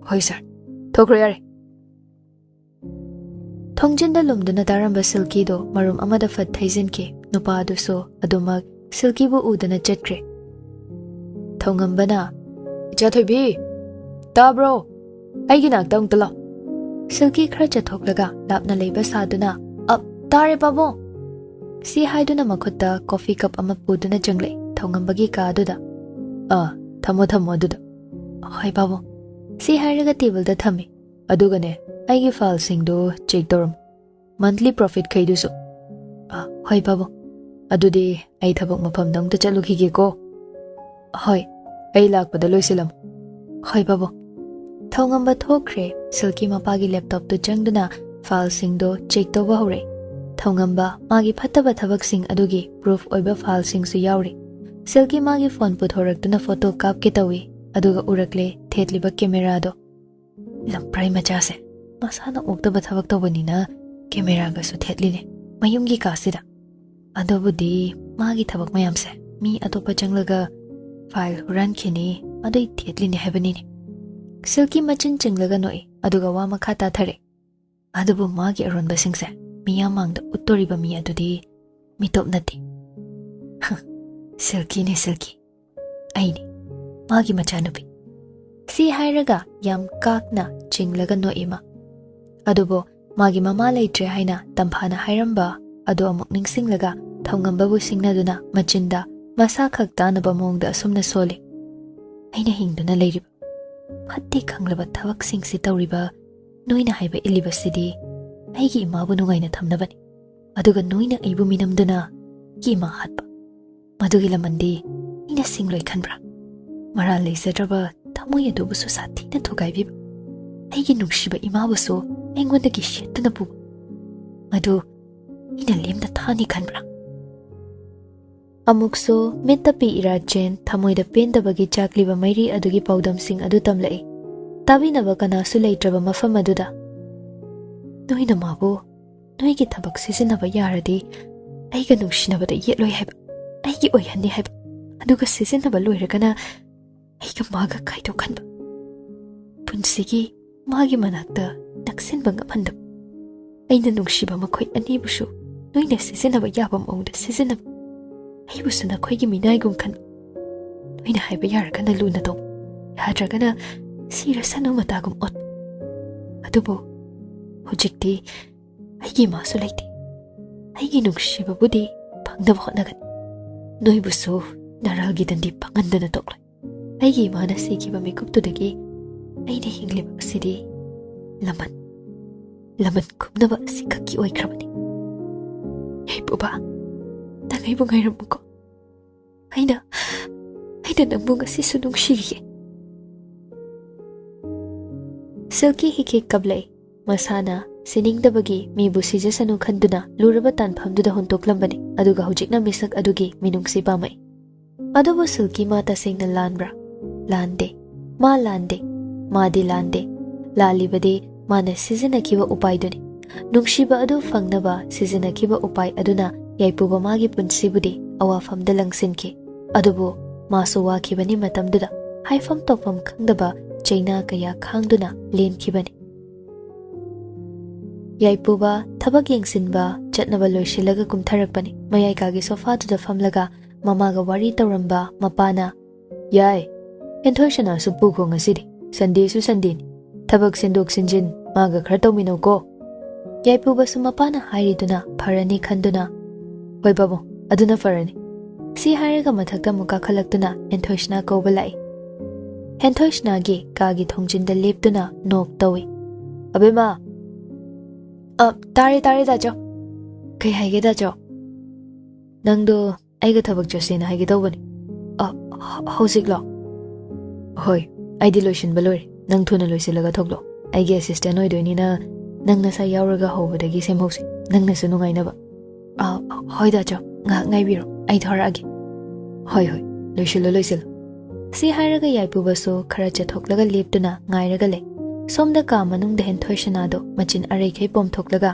ꯍꯣꯏ ꯁꯥꯔ꯫ ꯊꯣꯛꯈ꯭ꯔꯣ ꯌꯥꯔꯦ꯫" ꯊꯣꯡꯖꯤꯟꯗ ꯂꯨꯝꯗꯨꯅ ꯇꯥꯔꯝꯕ ꯁꯤꯜꯀꯤꯗꯣ ꯃꯔꯨꯝ ꯑꯃꯗ ꯐꯠ ꯊꯩꯖꯤꯟꯈꯤ꯫ ꯅꯨꯄꯥ ꯑꯗꯨꯁꯨ ꯑꯗꯨꯃꯛ ꯁꯤꯜꯀꯤꯕꯨ ꯎꯗꯅ ꯆꯠꯈ꯭ꯔꯦ꯫ ꯊꯧꯉꯝꯕꯅ, "ꯏꯆꯥ ꯊꯣꯏꯕꯤ, ꯇꯥꯕ꯭ꯔꯣ? ꯑꯩꯒꯤ ꯅꯥꯛꯇ ꯑꯃꯨꯛꯇ ꯂꯥꯎ꯫" ꯁꯤꯜꯀꯤ ꯈꯔ ꯆꯠꯊꯣꯛꯂꯒ ꯂꯥꯞꯅ ꯂꯩꯕ ꯁꯥꯗꯨꯅ, "ꯑꯞ, ꯇꯥꯔꯦ ꯄꯥꯕꯨꯡ꯫" ꯁꯤ ꯍꯥꯏꯗꯨꯅ ꯃꯈꯨꯠꯇ ꯀꯣꯐꯤ ꯀꯞ ꯑꯃ ꯄꯨꯗꯨꯅ ꯆꯪꯂꯛꯏ ꯊꯧꯉꯝꯕꯒꯤ ꯀꯥ ꯑꯗꯨꯗ꯫ "ꯑꯥ, ꯊꯝꯃꯣ ꯊꯝꯃꯣ ꯑꯗꯨꯗ꯫" "ꯍꯣꯏ ꯄꯥꯕꯨꯡ꯫" ꯁꯤ ꯍꯥꯏꯔꯒ ꯇꯦꯕꯜꯗ ꯊꯝꯃꯤ꯫ "ꯑꯗꯨꯒꯅꯦ, ꯑꯩꯒꯤ ꯐꯥꯏꯜꯁꯤꯡꯗꯨ ꯆꯦꯛ ꯇꯧꯔꯝꯃꯨ꯫ ꯃꯟꯊꯂꯤ ꯄ꯭ꯔꯣꯐꯤꯠ ꯈꯩꯗꯨꯁꯨ꯫" "ꯑ, ꯍꯣꯏ ꯄꯥꯕꯨꯡ꯫ ꯑꯗꯨꯗꯤ ꯑꯩ ꯊꯕꯛ ꯃꯐꯝꯗ ꯑꯃꯨꯛꯇ ꯆꯠꯂꯨꯈꯤꯒꯦꯀꯣ꯫" "ꯍꯣꯏ, ꯑꯩ ꯂꯥꯛꯄꯗ ꯂꯣꯏꯁꯤꯜꯂꯝꯃꯨ꯫" "ꯍꯣꯏ ꯄꯥꯕꯨꯡ꯫" ꯊꯧꯉꯝꯕ ꯊꯣꯛꯈ꯭ꯔꯦ꯫ ꯁꯤꯜꯀꯤ ꯃꯄꯥꯒꯤ ꯂꯦꯞꯇꯣꯞꯇꯨ ꯆꯪꯗꯨꯅ ꯐꯥꯏꯜꯁꯤꯡꯗꯣ ꯆꯦꯛ ꯇꯧꯕ ꯍꯧꯔꯦ꯫ ꯊꯧꯉꯝꯕ ꯃꯥꯒꯤ ꯐꯠꯇꯕ ꯊꯕꯛꯁꯤꯡ ꯑꯗꯨꯒꯤ ꯄ꯭ꯔꯨꯐ ꯑꯣꯏꯕ ꯐꯥꯏꯜꯁꯤꯡꯁꯨ ꯌꯥꯎꯔꯤ꯫ ꯁꯤꯜꯀꯤ ꯃꯥꯒꯤ ꯐꯣꯟ ꯄꯨꯊꯣꯔꯛꯇꯨꯅ ꯐꯣꯇꯣ ꯀꯥꯞꯀꯦ ꯇꯧꯏ, ꯑꯗꯨꯒ ꯎꯔꯛꯂꯦ ꯊꯦꯠꯂꯤꯕ ꯀꯦꯃꯦꯔꯥꯗꯣ꯫ "ꯂꯝꯄ꯭ꯔꯥꯏ ꯃꯆꯥꯁꯦ, ꯃꯁꯥꯅ ꯑꯣꯛꯇꯕ ꯊꯕꯛ ꯇꯧꯕꯅꯤꯅ ꯀꯦꯃꯦꯔꯥꯒꯁꯨ ꯊꯦꯠꯂꯤꯅꯦ ꯃꯌꯨꯝꯒꯤ ꯀꯥꯁꯤꯗ꯫ ꯑꯗꯨꯕꯨꯗꯤ ꯃꯥꯒꯤ ꯊꯕꯛ ꯃꯌꯥꯝꯁꯦ ꯃꯤ ꯑꯇꯣꯞꯄ ꯆꯪꯂꯒ ꯐꯥꯏꯜ ꯍꯨꯔꯥꯟꯈꯤꯅꯤ, ꯑꯗꯨꯏ ꯊꯦꯠꯂꯤꯅꯦ ꯍꯥꯏꯕꯅꯤꯅꯦ꯫" ꯁꯤꯜꯀꯤ ꯃꯆꯤꯟ ꯆꯤꯡꯂꯒ ꯅꯣꯛꯏ, ꯑꯗꯨꯒ ꯋꯥ ꯃꯈꯥ ꯇꯥꯊꯔꯦ꯫ "ꯑꯗꯨꯕꯨ ꯃꯥꯒꯤ ꯑꯔꯣꯟꯕꯁꯤꯡꯁꯦ ꯃꯤꯌꯥꯝ ꯃꯥꯡꯗ ꯎꯠꯇꯣꯔꯤꯕ ꯃꯤ ꯑꯗꯨꯗꯤ ꯃꯤꯇꯣꯞ ꯅꯠꯇꯦ꯫ ꯍ, ꯁꯤꯜꯀꯤꯅꯦ, ꯁꯤꯜꯀꯤ꯫ ꯑꯩꯅꯦ, ꯃꯥꯒꯤ ꯃꯆꯥꯅꯨꯄꯤ꯫ ꯁꯤ ꯍꯥꯏꯔꯒ ꯌꯥꯝ ꯀꯥꯛꯅ ꯆꯤꯡꯂꯒ ꯅꯣꯛꯏ ꯃꯥ꯫ ꯑꯗꯨꯕꯨ ꯃꯥꯒꯤ ꯃꯃꯥ ꯂꯩꯇ꯭ꯔꯦ ꯍꯥꯏꯅ ꯇꯝꯐꯥꯅ ꯍꯥꯏꯔꯝꯕ ꯑꯗꯨ ꯑꯃꯨꯛ ꯅꯤꯡꯁꯤꯡꯂꯒ ꯊꯧꯉꯝꯕꯕꯨ ꯁꯤꯡꯅꯗꯨꯅ ꯃꯆꯤꯟꯗ ꯃꯁꯥ ꯈꯛ ꯇꯥꯅꯕ ꯃꯑꯣꯡꯗ ꯑꯁꯨꯝꯅ ꯁꯣꯜꯂꯤ, "ꯑꯩꯅ ꯍꯤꯡꯗꯨꯅ ꯂꯩꯔꯤꯕ, ꯐꯠꯇꯦ ꯈꯪꯂꯕ ꯊꯕꯛꯁꯤꯡꯁꯤ ꯇꯧꯔꯤꯕ ꯅꯣꯏꯅ ꯍꯥꯏꯕ ꯏꯜꯂꯤꯕꯁꯤꯗꯤ ꯑꯩꯒꯤ ꯏꯃꯥꯕꯨ ꯅꯨꯡꯉꯥꯏꯅ ꯊꯝꯅꯕꯅꯤ꯫ ꯑꯗꯨꯒ ꯅꯣꯏꯅ ꯑꯩꯕꯨ ꯃꯤꯅꯝꯗꯨꯅ ꯑꯩꯒꯤ ꯏꯃꯥ ꯍꯥꯠꯄ, ꯃꯗꯨꯒꯤ ꯂꯃꯟꯗꯤ ꯑꯩꯅ ꯁꯤꯡꯂꯣꯏ ꯈꯟꯕ꯭ꯔꯥ? ꯃꯔꯥꯜ ꯂꯩꯖꯗ꯭ꯔꯕ ꯊꯃꯣꯏ ꯑꯗꯨꯕꯨꯁꯨ ꯁꯥꯊꯤꯅ ꯊꯨꯒꯥꯏꯕꯤꯕ, ꯑꯩꯒꯤ ꯅꯨꯡꯁꯤꯕ ꯏꯃꯥꯕꯨꯁꯨ ꯑꯩꯉꯣꯟꯗꯒꯤ ꯁꯦꯠꯇꯨꯅ ꯄꯨꯕ, ꯃꯗꯨ ꯑꯩꯅ ꯂꯦꯝꯅ ꯊꯥꯅꯤ ꯈꯟꯕ꯭ꯔꯥ?" ꯑꯃꯨꯛꯁꯨ ꯃꯤꯠꯇ ꯄꯤ ꯏꯔꯥ ꯆꯦꯟ, ꯊꯃꯣꯏꯗ ꯄꯦꯟꯗꯕꯒꯤ ꯆꯥꯛꯂꯤꯕ ꯃꯩꯔꯤ ꯑꯗꯨꯒꯤ ꯄꯥꯎꯗꯝꯁꯤꯡ ꯑꯗꯨ ꯇꯝꯂꯛꯏ꯫ ꯇꯥꯕꯤꯅꯕ ꯀꯅꯥꯁꯨ ꯂꯩꯇ꯭ꯔꯕ ꯃꯐꯝ ꯑꯗꯨꯗ, "ꯅꯣꯏꯅ ꯃꯥꯕꯨ ꯅꯣꯏꯒꯤ ꯊꯕꯛ ꯁꯤꯖꯤꯟꯅꯕ ꯌꯥꯔꯗꯤ ꯑꯩꯒ ꯅꯨꯡꯁꯤꯅꯕꯗ ꯌꯦꯠꯂꯣꯏ ꯍꯥꯏꯕ, ꯑꯩꯒꯤ ꯑꯣꯏꯍꯟꯅꯤ ꯍꯥꯏꯕ, ꯑꯗꯨꯒ ꯁꯤꯖꯤꯟꯅꯕ ꯂꯣꯏꯔꯒꯅ ꯑꯩꯒ ꯃꯥꯒ ꯈꯥꯏꯗꯣꯛꯍꯟꯕ, ꯄꯨꯟꯁꯤꯒꯤ ꯃꯥꯒꯤ ꯃꯅꯥꯛꯇ ꯅꯛꯁꯤꯟꯕ ꯉꯝꯍꯟꯗꯕ, ꯑꯩꯅ ꯅꯨꯡꯁꯤꯕ ꯃꯈꯣꯏ ꯑꯅꯤꯕꯨꯁꯨ ꯅꯣꯏꯅ ꯁꯤꯖꯤꯟꯅꯕ ꯌꯥꯕ ꯃꯑꯣꯡꯗ ꯁꯤꯖꯤꯟꯅꯕ, ꯑꯩꯕꯨꯁꯨ ꯅꯈꯣꯏꯒꯤ ꯃꯤꯅꯥꯏꯒꯨꯝ ꯈꯟꯕ, ꯅꯣꯏꯅ ꯍꯥꯏꯕ ꯌꯥꯔꯒꯅ ꯂꯨꯅ ꯇꯧꯕ, ꯌꯥꯗ꯭ꯔꯒꯅ ꯁꯤꯔꯁꯅꯨ ꯃꯇꯥꯒꯨꯝ ꯑꯣꯠꯄ꯫ ꯑꯗꯨꯕꯨ ꯍꯧꯖꯤꯛꯇꯤ ꯑꯩꯒꯤ ꯏꯃꯥꯁꯨ ꯂꯩꯇꯦ꯫ ꯑꯩꯒꯤ ꯅꯨꯡꯁꯤꯕꯕꯨꯗꯤ ꯐꯪꯅꯕ ꯍꯣꯠꯅꯒꯅꯤ꯫ ꯅꯣꯏꯕꯨꯁꯨ ꯅꯔꯥꯜꯒꯤ ꯗꯟꯗꯤ ꯐꯪꯍꯟꯗꯅ ꯇꯣꯛꯂꯣꯏ꯫ ꯑꯩꯒꯤ ꯏꯃꯥꯅ ꯁꯤꯈꯤꯕ ꯃꯤꯀꯨꯞꯇꯨꯗꯒꯤ ꯑꯩꯅ ꯍꯤꯡꯂꯤꯕ ꯑꯁꯤꯗꯤ ꯂꯃꯟ, ꯂꯃꯟ ꯈꯨꯝꯅꯕ ꯑꯁꯤꯈꯛꯀꯤ ꯑꯣꯏꯈ꯭ꯔꯕꯅꯤ꯫ ꯌꯥꯏꯄꯨꯕ, ꯅꯪ ꯑꯩꯕꯨ ꯉꯥꯏꯔꯝꯃꯨꯀꯣ꯫ ꯑꯩꯅ, ꯑꯩꯅ ꯅꯪꯕꯨ ꯉꯁꯤꯁꯨ ꯅꯨꯡꯁꯤꯔꯤꯌꯦ꯫" ꯁꯤꯜꯀꯤ ꯍꯤꯛ ꯍꯤꯛ ꯀꯞꯂꯛꯏ꯫ ꯃꯁꯥꯅ ꯁꯤꯅꯤꯡꯗꯕꯒꯤ ꯃꯤꯕꯨ ꯁꯤꯖꯁꯅꯨ ꯈꯟꯗꯨꯅ ꯂꯨꯔꯕ ꯇꯥꯟꯐꯝꯗꯨꯗ ꯍꯨꯟꯇꯣꯛꯂꯝꯕꯅꯤ, ꯑꯗꯨꯒ ꯍꯧꯖꯤꯛꯅ ꯃꯤꯁꯛ ꯑꯗꯨꯒꯤ ꯃꯤꯅꯨꯡꯁꯤ ꯄꯥꯝꯃꯛꯏ꯫ ꯑꯗꯨꯕꯨ ꯁꯤꯜꯀꯤ ꯃꯥ ꯇꯁꯦꯡꯅ ꯂꯥꯟꯕ꯭ꯔꯥ? ꯂꯥꯟꯗꯦ꯫ ꯃꯥ ꯂꯥꯟꯗꯦ꯫ ꯃꯥꯗꯤ ꯂꯥꯟꯗꯦ꯫ ꯂꯥꯜꯂꯤꯕꯗꯤ ꯃꯥꯅ ꯁꯤꯖꯤꯟꯅꯈꯤꯕ ꯎꯄꯥꯏꯗꯨꯅꯤ꯫ ꯅꯨꯡꯁꯤꯕ ꯑꯗꯨ ꯐꯪꯅꯕ ꯁꯤꯖꯤꯟꯅꯈꯤꯕ ꯎꯄꯥꯏ ꯑꯗꯨꯅ ꯌꯥꯏꯄꯨꯕ ꯃꯥꯒꯤ ꯄꯨꯟꯁꯤꯕꯨꯗꯤ ꯑꯋꯥꯐꯝꯗ ꯂꯪꯁꯤꯟꯈꯤ꯫ ꯑꯗꯨꯕꯨ ꯃꯥꯁꯨ ꯋꯥꯈꯤꯕꯅꯤ, ꯃꯇꯝꯗꯨꯗ ꯍꯥꯏꯐꯝ ꯇꯧꯐꯝ ꯈꯪꯗꯕ ꯆꯩꯅꯥ ꯀꯌꯥ ꯈꯥꯡꯗꯨꯅ ꯂꯦꯟꯈꯤꯕꯅꯤ꯫ ꯌꯥꯏꯄꯨꯕ ꯊꯕꯛ ꯌꯦꯡꯁꯤꯟꯕ ꯆꯠꯅꯕ ꯂꯣꯏꯁꯤꯜꯂꯒ ꯀꯨꯝꯊꯔꯛꯄꯅꯤ꯫ ꯃꯌꯥꯏ ꯀꯥꯒꯤ ꯁꯣꯐꯥꯗꯨꯗ ꯐꯝꯂꯒ ꯃꯃꯥꯒ ꯋꯥꯔꯤ ꯇꯧꯔꯝꯕ ꯃꯄꯥꯅ, "ꯌꯥꯏ, ꯍꯦꯟꯊꯣꯏꯁꯅꯥꯁꯨ ꯄꯨꯈꯣ ꯉꯁꯤꯗꯤ꯫ ꯁꯟꯗꯦꯁꯨ ꯁꯟꯗꯦꯅꯤ꯫ ꯊꯕꯛ ꯁꯤꯟꯗꯣꯛ ꯁꯤꯟꯖꯤꯟ ꯃꯥꯒ ꯈꯔ ꯇꯧꯃꯤꯟꯅꯧꯀꯣ꯫" ꯌꯥꯏꯄꯨꯕꯁꯨ ꯃꯄꯥꯅ ꯍꯥꯏꯔꯤꯗꯨꯅ ꯐꯔꯅꯤ ꯈꯟꯗꯨꯅ, "ꯍꯣꯏ ꯕꯥꯕꯨ, ꯑꯗꯨꯅ ꯐꯔꯅꯤ꯫" ꯁꯤ ꯍꯥꯏꯔꯒ ꯃꯊꯛꯇ ꯑꯃꯨꯛ ꯀꯥꯈꯠꯂꯛꯇꯨꯅ ꯍꯦꯟꯊꯣꯏꯁꯅꯥ ꯀꯧꯕ ꯂꯥꯛꯏ꯫ ꯍꯦꯟꯊꯣꯏꯁꯅꯥꯒꯤ ꯀꯥꯒꯤ ꯊꯣꯡꯖꯤꯟꯗ ꯂꯦꯞꯇꯨꯅ ꯅꯣꯛ ꯇꯧꯏ꯫ "ꯑꯕꯦꯝꯃ!" "ꯑ, ꯇꯥꯔꯦ, ꯇꯥꯔꯦ, ꯗꯥꯆꯧ꯫" "ꯀꯩ ꯍꯥꯏꯒꯦ, ꯗꯥꯆꯧ?" "ꯅꯪꯗꯣ ꯑꯩꯒ ꯊꯕꯛ ꯆꯠꯁꯦꯅ ꯍꯥꯏꯒꯦ ꯇꯧꯕꯅꯦ꯫" "ꯑ, ꯍ-, ꯍꯧꯖꯤꯛꯂꯣ?" "ꯍꯣꯏ, ꯑꯩꯗꯤ ꯂꯣꯏꯁꯤꯟꯕ ꯂꯣꯏꯔꯦ꯫ ꯅꯪ ꯊꯨꯅ ꯂꯣꯏꯁꯤꯜꯂꯒ ꯊꯣꯛꯂꯛꯑꯣ꯫ ꯑꯩꯒꯤ ꯑꯦꯁꯤꯁꯇꯦꯟ ꯑꯣꯏꯗꯣꯏꯅꯤꯅ ꯅꯪ ꯅꯁꯥ ꯌꯥꯎꯔꯒ ꯍꯧꯕꯗꯒꯤ ꯁꯦꯝꯍꯧꯁꯦ, ꯅꯪꯅꯁꯨ ꯅꯨꯡꯉꯥꯏꯅꯕ꯫" "ꯑ, ꯍꯣꯏ, ꯗꯥꯆꯧ, ꯉꯥꯏꯍꯥꯛ ꯉꯥꯏꯕꯤꯔꯣ, ꯑꯩ ꯊꯣꯔꯛꯑꯒꯦ꯫" "ꯍꯣꯏ, ꯍꯣꯏ, ꯂꯣꯏꯁꯤꯜꯂꯣ, ꯂꯣꯏꯁꯤꯜꯂꯣ꯫" ꯁꯤ ꯍꯥꯏꯔꯒ ꯌꯥꯏꯄꯨꯕꯁꯨ ꯈꯔ ꯆꯠꯊꯣꯛꯂꯒ ꯂꯦꯞꯇꯨꯅ ꯉꯥꯏꯔꯒ ꯂꯩ꯫ ꯁꯣꯝꯗ ꯀꯥ ꯃꯅꯨꯡꯗ ꯍꯦꯟꯊꯣꯏꯁꯅꯥꯗꯣ ꯃꯆꯤꯟ ꯑꯔꯩꯈꯩ ꯄꯣꯝꯊꯣꯛꯂꯒ,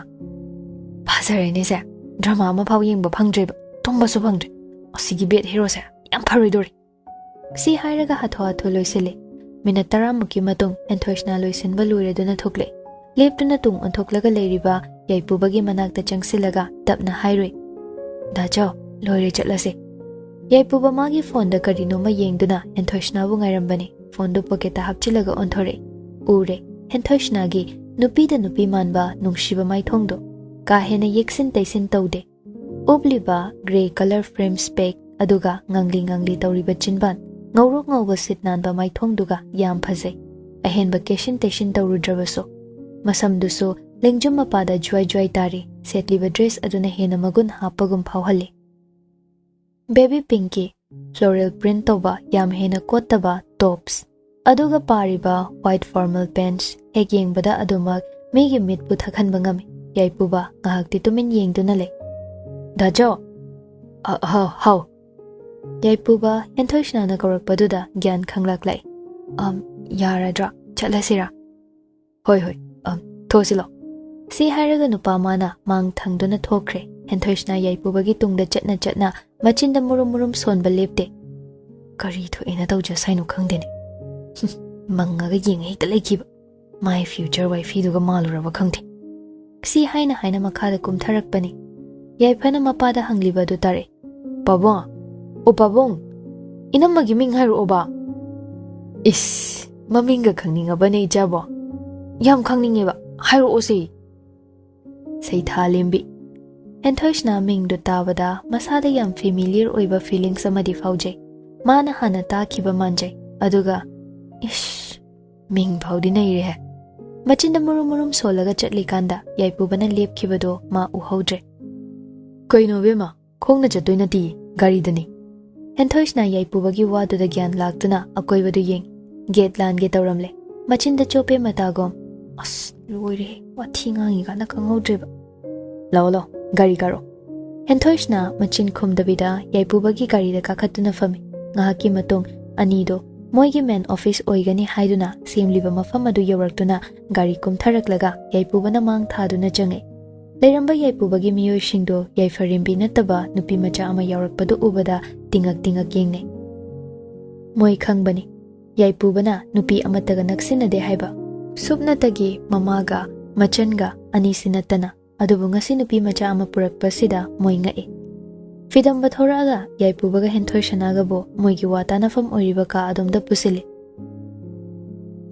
"ꯐꯖꯔꯦꯅꯦ ꯁꯦ, ꯗ꯭ꯔꯃꯥ ꯑꯃ ꯐꯥꯎ ꯌꯦꯡꯕ ꯐꯪꯗ꯭ꯔꯦꯕ, ꯇꯨꯝꯕꯁꯨ ꯐꯪꯗ꯭ꯔꯦ꯫ ꯑꯁꯤꯒꯤ ꯕꯦꯠ ꯍꯦꯔꯣꯁꯦ ꯌꯥꯝ ꯐꯔꯣꯏꯗꯣꯔꯤ꯫" ꯁꯤ ꯍꯥꯏꯔꯒ ꯍꯥꯊꯨ ꯍꯥꯊꯨ ꯂꯣꯏꯁꯤꯜꯂꯦ꯫ ꯃꯤꯅꯠ ꯇꯔꯥꯃꯨꯛꯀꯤ ꯃꯇꯨꯡ ꯍꯦꯟꯊꯣꯏꯁꯅꯥ ꯂꯣꯏꯁꯤꯟꯕ ꯂꯣꯏꯔꯗꯨꯅ ꯊꯣꯛꯂꯛꯑꯦ꯫ ꯂꯦꯞꯇꯨꯅ ꯇꯨꯡ ꯑꯣꯟꯊꯣꯛꯂꯒ ꯂꯩꯔꯤꯕ ꯌꯥꯏꯄꯨꯕꯒꯤ ꯃꯅꯥꯛꯇ ꯆꯪꯁꯤꯜꯂꯒ ꯇꯞꯅ ꯍꯥꯏꯔꯨꯏ, "ꯗꯥꯆꯧ, ꯂꯣꯏꯔꯦ, ꯆꯠꯂꯁꯦ꯫" ꯌꯥꯏꯄꯨꯕ ꯃꯥꯒꯤ ꯐꯣꯟꯗ ꯀꯔꯤꯅꯣꯃ ꯌꯦꯡꯗꯨꯅ ꯍꯦꯟꯊꯣꯏꯁꯅꯥꯕꯨ ꯉꯥꯏꯔꯝꯕꯅꯤ꯫ ꯐꯣꯟꯗꯨ ꯄꯣꯀꯦꯠꯇ ꯍꯥꯞꯆꯤꯜꯂꯒ ꯑꯣꯟꯊꯣꯔꯛꯏ꯫ ꯎꯔꯦ ꯍꯦꯟꯊꯣꯏꯁꯅꯥꯒꯤ ꯅꯨꯄꯤꯗ ꯅꯨꯄꯤ ꯃꯥꯟꯕ ꯅꯨꯡꯁꯤꯕ ꯃꯥꯏꯊꯣꯡꯗꯣ꯫ ꯀꯥ ꯍꯦꯟꯅ ꯌꯦꯛꯁꯤꯟ ꯇꯩꯁꯤꯟ ꯇꯧꯗꯦ꯫ ꯎꯞꯂꯤꯕ ꯒ꯭ꯔꯦ ꯀꯂꯔ ꯐ꯭ꯔꯦꯝ ꯁ꯭ꯄꯦꯛ ꯑꯗꯨꯒ ꯉꯥꯡꯂꯤ ꯉꯥꯡꯂꯤ ꯇꯧꯔꯤꯕ ꯆꯤꯟꯕꯥꯟ, ꯉꯧꯔꯣꯛ ꯉꯧꯕ ꯁꯤꯠ ꯅꯥꯟꯕ ꯃꯥꯏꯊꯣꯡꯗꯨꯒ ꯌꯥꯝ ꯐꯖꯩ꯫ ꯑꯍꯦꯟꯕ ꯀꯦꯁꯤꯟ ꯇꯩꯁꯤꯟ ꯇꯧꯔꯨꯗ꯭ꯔꯕꯁꯨ꯫ ꯃꯁꯝꯗꯨꯁꯨ ꯂꯦꯡꯖꯨꯝ ꯃꯄꯥꯗ ꯖ꯭ꯋꯥꯏ ꯖ꯭ꯋꯥꯏ ꯇꯥꯔꯤ꯫ ꯁꯦꯠꯂꯤꯕ ꯗ꯭ꯔꯦꯁ ꯑꯗꯨꯅ ꯍꯦꯟꯅ ꯃꯒꯨꯟ ꯍꯥꯞꯄꯒꯨꯝ ꯐꯥꯎꯍꯜꯂꯤ꯫ ꯕꯦꯕꯤ ꯄꯤꯡꯀꯤ ꯐ꯭ꯂꯣꯔꯦꯜ ꯄ꯭ꯔꯤꯟꯠ ꯇꯧꯕ ꯌꯥꯝ ꯍꯦꯟꯅ ꯀꯣꯠꯇꯕ ꯇꯣꯞꯁ, ꯑꯗꯨꯒ ꯄꯥꯔꯤꯕ ꯋꯥꯏꯠ ꯐꯣꯔꯃꯦꯜ ꯄꯦꯟꯠꯁ ꯍꯦꯛ ꯌꯦꯡꯕꯗ ꯑꯗꯨꯃꯛ ꯃꯤꯒꯤ ꯃꯤꯠꯄꯨ ꯊꯛꯍꯟꯕ ꯉꯝꯃꯤ꯫ ꯌꯥꯏꯄꯨꯕ ꯉꯥꯏꯍꯥꯛꯇꯤ ꯇꯨꯃꯤꯟ ꯌꯦꯡꯗꯨꯅ ꯂꯩ꯫ "ꯗꯥꯖꯣ!" "ꯑ, ꯍꯥꯎ, ꯍꯥꯎ꯫" ꯌꯥꯏꯄꯨꯕ ꯍꯦꯟꯊꯣꯏꯁꯅꯥꯅ ꯀꯧꯔꯛꯄꯗꯨꯗ ꯒ꯭ꯌꯥꯟ ꯈꯪꯂꯛꯂꯛꯏ꯫ "ꯑꯝ, ꯌꯥꯔꯗ꯭ꯔꯥ? ꯆꯠꯂꯁꯤꯔꯥ?" "ꯍꯣꯏ, ꯍꯣꯏ, ꯑꯝ, ꯊꯣꯛꯁꯤꯂꯣ꯫" ꯁꯤ ꯍꯥꯏꯔꯒ ꯅꯨꯄꯥ ꯃꯥꯅ ꯃꯥꯡ ꯊꯪꯗꯨꯅ ꯊꯣꯛꯈ꯭ꯔꯦ꯫ ꯍꯦꯟꯊꯣꯏꯁꯅꯥ ꯌꯥꯏꯄꯨꯕꯒꯤ ꯇꯨꯡꯗ ꯆꯠꯅ ꯆꯠꯅ ꯃꯆꯤꯟꯗ ꯃꯨꯔꯨꯝ ꯃꯨꯔꯨꯝ ꯁꯣꯟꯕ ꯂꯦꯞꯇꯦ꯫ "ꯀꯔꯤ ꯊꯣꯛꯑꯦꯅ ꯇꯧꯖꯁꯥꯏꯅꯣ ꯈꯪꯗꯦꯅꯦ꯫ ꯍꯨꯝ, ꯃꯪꯉꯒ ꯌꯦꯡꯉ ꯍꯦꯛꯇ ꯂꯩꯈꯤꯕ꯫ ꯃꯥꯏ ꯐ꯭ꯌꯨꯆꯔ ꯋꯥꯏꯐꯤꯗꯨꯒ ꯃꯥꯜꯂꯨꯔꯕ ꯈꯪꯗꯦ꯫" ꯁꯤ ꯍꯥꯏꯅ ꯍꯥꯏꯅ ꯃꯈꯥꯗ ꯀꯨꯝꯊꯔꯛꯄꯅꯤ꯫ ꯌꯥꯏꯐꯅ ꯃꯄꯥꯗ ꯍꯪꯂꯤꯕ ꯑꯗꯨ ꯇꯥꯔꯛꯏ꯫ "ꯄꯥꯕꯨꯡ, ꯑꯣ ꯄꯥꯕꯨꯡ, ꯏꯅꯝꯃꯒꯤ ꯃꯤꯡ ꯍꯥꯏꯔꯛꯑꯣꯕ꯫" "ꯏꯁ, ꯃꯃꯤꯡꯒ ꯈꯪꯅꯤꯡꯉꯕꯅꯦ ꯏꯆꯥꯕꯣ?" "ꯌꯥꯝ ꯈꯪꯅꯤꯡꯉꯦꯕ, ꯍꯥꯏꯔꯛꯑꯣꯁꯦ꯫" ꯁꯩꯊꯥꯂꯦꯝꯕꯤ꯫ ꯍꯦꯟꯊꯣꯏꯁꯅꯥ ꯃꯤꯡꯗꯨ ꯇꯥꯕꯗ ꯃꯁꯥꯗ ꯌꯥꯝ ꯐꯦꯃꯤꯂꯤꯌꯔ ꯑꯣꯏꯕ ꯐꯤꯂꯤꯡꯁ ꯑꯃꯗꯤ ꯐꯥꯎꯖꯩ꯫ ꯃꯥꯅ ꯍꯥꯟꯅ ꯇꯥꯈꯤꯕ ꯃꯥꯟꯖꯩ꯫ ꯑꯗꯨꯒ, ꯏꯁ, ꯃꯤꯡ ꯐꯥꯎꯗꯤ ꯅꯩꯔꯦꯍꯦ꯫ ꯃꯆꯤꯟꯗ ꯃꯨꯔꯨꯝ ꯃꯨꯔꯨꯝ ꯁꯣꯜꯂꯒ ꯆꯠꯂꯤꯀꯥꯟꯗ ꯌꯥꯏꯄꯨꯕꯅ ꯂꯦꯞꯈꯤꯕꯗꯣ ꯃꯥ ꯎꯍꯧꯗ꯭ꯔꯦ꯫ "ꯀꯩꯅꯣ ꯏꯕꯦꯝꯃ, ꯈꯣꯡꯅ ꯆꯠꯇꯣꯏ ꯅꯠꯇꯤꯌꯦ, ꯒꯥꯔꯤꯗꯅꯤ꯫" ꯍꯦꯟꯊꯣꯏꯁꯅꯥ ꯌꯥꯏꯄꯨꯕꯒꯤ ꯋꯥꯗꯨꯗ ꯒ꯭ꯌꯥꯟ ꯂꯥꯛꯇꯨꯅ ꯑꯀꯣꯏꯕꯗꯨ ꯌꯦꯡꯉꯤ꯫ ꯒꯦꯠ ꯂꯥꯟꯒꯦ ꯇꯧꯔꯝꯂꯦ꯫ ꯃꯆꯤꯟꯗ ꯆꯣꯞꯄꯦ ꯃꯇꯥꯒꯨꯝ꯫ "ꯑꯁ, ꯂꯣꯏꯔꯦꯍꯦ, ꯋꯥꯊꯤ ꯉꯥꯡꯉꯤꯀꯥꯟꯗ ꯈꯪꯍꯧꯗ꯭ꯔꯦꯕ꯫ ꯂꯥꯛꯑꯣ, ꯂꯥꯛꯑꯣ, ꯒꯥꯔꯤ ꯀꯥꯔꯣ꯫" ꯍꯦꯟꯊꯣꯏꯁꯅꯥ ꯃꯆꯤꯟ ꯈꯨꯝꯗꯕꯤꯗ ꯌꯥꯏꯄꯨꯕꯒꯤ ꯒꯥꯔꯤꯗ ꯀꯥꯈꯠꯇꯨꯅ ꯐꯝꯃꯤ꯫ ꯉꯥꯏꯍꯥꯛꯀꯤ ꯃꯇꯨꯡ ꯑꯅꯤꯗꯣ ꯃꯣꯏꯒꯤ ꯃꯦꯟ ꯑꯣꯐꯤꯁ ꯑꯣꯏꯒꯅꯤ ꯍꯥꯏꯗꯨꯅ ꯁꯦꯝꯂꯤꯕ ꯃꯐꯝ ꯑꯗꯨ ꯌꯧꯔꯛꯇꯨꯅ ꯒꯥꯔꯤ ꯀꯨꯝꯊꯔꯛꯂꯒ ꯌꯥꯏꯄꯨꯕꯅ ꯃꯥꯡ ꯊꯥꯗꯨꯅ ꯆꯪꯉꯛꯏ꯫ ꯂꯩꯔꯝꯕ ꯌꯥꯏꯄꯨꯕꯒꯤ ꯃꯤꯑꯣꯏꯁꯤꯡꯗꯣ ꯌꯥꯏꯐꯔꯦꯝꯕꯤ ꯅꯠꯇꯕ ꯅꯨꯄꯤ ꯃꯆꯥ ꯑꯃ ꯌꯥꯎꯔꯛꯄꯗꯨ ꯎꯕꯗ ꯇꯤꯉꯛ ꯇꯤꯉꯛ ꯌꯦꯡꯅꯩ꯫ ꯃꯣꯏ ꯈꯪꯕꯅꯤ, ꯌꯥꯏꯄꯨꯕꯅ ꯅꯨꯄꯤ ꯑꯃꯠꯇꯒ ꯅꯛꯁꯤꯟꯅꯗꯦ ꯍꯥꯏꯕ꯫ ꯁꯨꯞꯅꯇꯒꯤ ꯃꯃꯥꯒ ꯃꯆꯟꯒ ꯑꯅꯤꯁꯤ ꯅꯠꯇꯅ꯫ ꯑꯗꯨꯕꯨ ꯉꯁꯤ ꯅꯨꯄꯤ ꯃꯆꯥ ꯑꯃ ꯄꯨꯔꯛꯄꯁꯤꯗ ꯃꯣꯏ ꯉꯛꯏ꯫ ꯐꯤꯗꯝꯕ ꯊꯣꯔꯛꯑꯒ ꯌꯥꯏꯄꯨꯕꯒ ꯍꯦꯟꯊꯣꯏ ꯁꯅꯥꯒꯕꯨ ꯃꯣꯏꯒꯤ ꯋꯥ ꯇꯥꯅꯐꯝ ꯑꯣꯏꯔꯤꯕ ꯀꯥ ꯑꯗꯣꯝꯗ ꯄꯨꯁꯤꯜꯂꯤ꯫